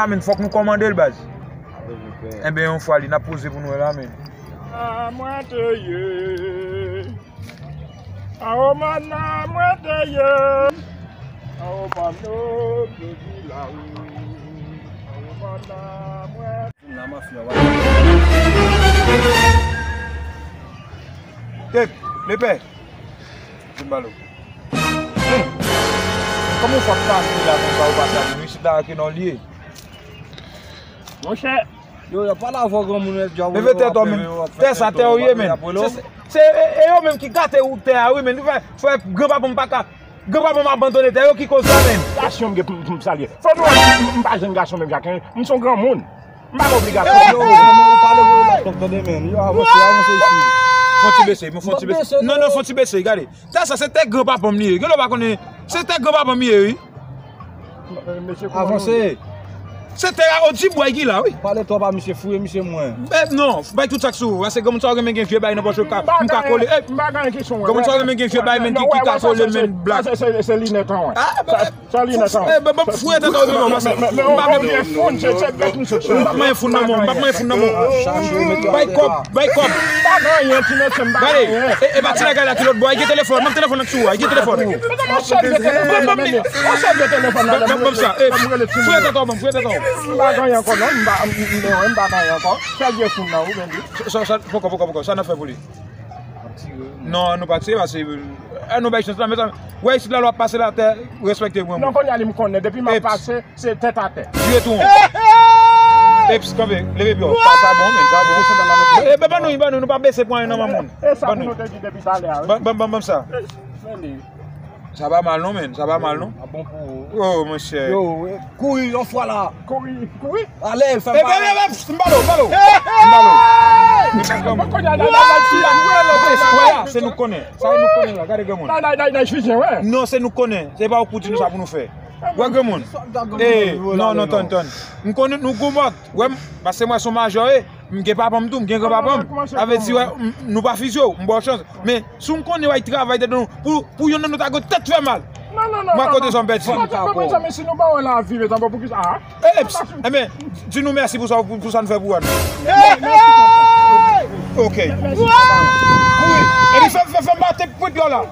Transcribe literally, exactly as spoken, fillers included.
A men, fòk nou kòmande l, baz. Enben, yon fwa li, n ap poze pou nou wè la, men. A mwen te ye. A o mana mwen te ye. A o mana mwen te ye la, wi. A o mana mwen. Tèt, lepè. Vin ba l. Kòman w fè ap pase la konsa, ou pase ak nou isit la, ke non l ye? Monchè, yo, y ap pale avè w, granmoun, men djòb. Leve tèt ou, men. Tè sa, tè ou ye, men. Se, se, se, e, e yo menm ki gate ou tè a, wi, men. Nou fè, fè granpapa m pa ka, granpapa m abandone tè yo, ki koz sa, men. Gason m gen pou m, pou m salye. Fò nou, m, m pa jèn gason menm, Jaken. M se yon granmoun. M pa gen obligasyon. Yo, yo, men ou pale vre la, tande, men. Yo, avanse, avanse isi. Fon ti bese, men fon ti bese. Non, non, fon ti bese, gade. Tè sa, se tè granpapa m li ye. Gen lè w pa konnen, se tè granpapa m li ye, wi. Avanse. Se tè a, o ti bway ki la, wi. Pale twòp a misye, fouye misye mwen. Eh, non, bay tout sa k sou ou. Paske granmoun sa yo renmen gen vye bay nan pòch yo, ka, m ka kole. Eh, granmoun sa yo renmen gen vye bay, men, ki, ki ka kole, men, blak. Se, se, se linèt an, wè. Ah, sa, sa linèt an. Eh, ban m fouye tèt ou, men, paske m pa menm. M p ap manyen foun nan men w, m p ap manyen foun nan men w. Bay kòb, bay kòb. M pa gen anyen, ti mesye, m pa gen anyen. Gade, e, e pa ti bagay la ki lòt bò, gen telefòn, menm telefòn nan sou, gen telefòn. Ban m, ban m, ban m sa, eh, fouye tèt ou, ban m, fouye tèt ou. M pa gen anyen ankò, non, m pa, m, m, m, m pa gen anyen ankò. Sèl vye foun nan, ou menm. Sa, sa, poko, poko, poko, sa n ap fè pou li? Non, nou pa tire, paske, eh, nou bay chans la, mezanmi. Wè, isit la, lè w ap pase la, tè, respekte mwen. Non, kounye a li m konnen, depi m ap pase, se tèt atè. Tire tou. Eps, kanpe, leve pye w. Sa, sa bon, men, sa bon. Eh, ban nou, ban nou, nou pa bese pou anyen nan men moun. E sa pou nou te di depi talè a, wi. Ban, ban, ban, ban sa. Sa pa mal non, men. Sa pa mal non. A bon pou ou. Oh, monchè. Yo, eh, kouri yon fwa la. Kouri, kouri. Ale, fè pa. Eh, eh, eh, eh, m ba l ou, m ba l ou. M ba l ou. Wè, se nou konnen. Sa nou konnen la, gade granmoun. Non, se nou konnen. Se pa ou ki di nou sa pou nou fè. Wè granmoun. Eh, non, non, tann, tann. M konnen nou gwo mòt. Wè m, paske mwen se yon majò, eh. M gen papa m tou, m gen granpapa m. Sa vle di, wè, m, nou pa fizye w, m ba w chans. Men, si m konnen w ap travay tèt nou, pou, pou yonn nan nou ta gen tèt fè mal. Non, non, non. Mwen kote sa m pèdi. Mezanmi, si nou ba wè lavi, mezanmi, poukisa, ah? Eh, eps, eh ben, di nou mèsi pou sa, pou, pou sa n fè pou wè nou. Ok. Kouri. Epi fè, fè, fè, mate pwent yo la.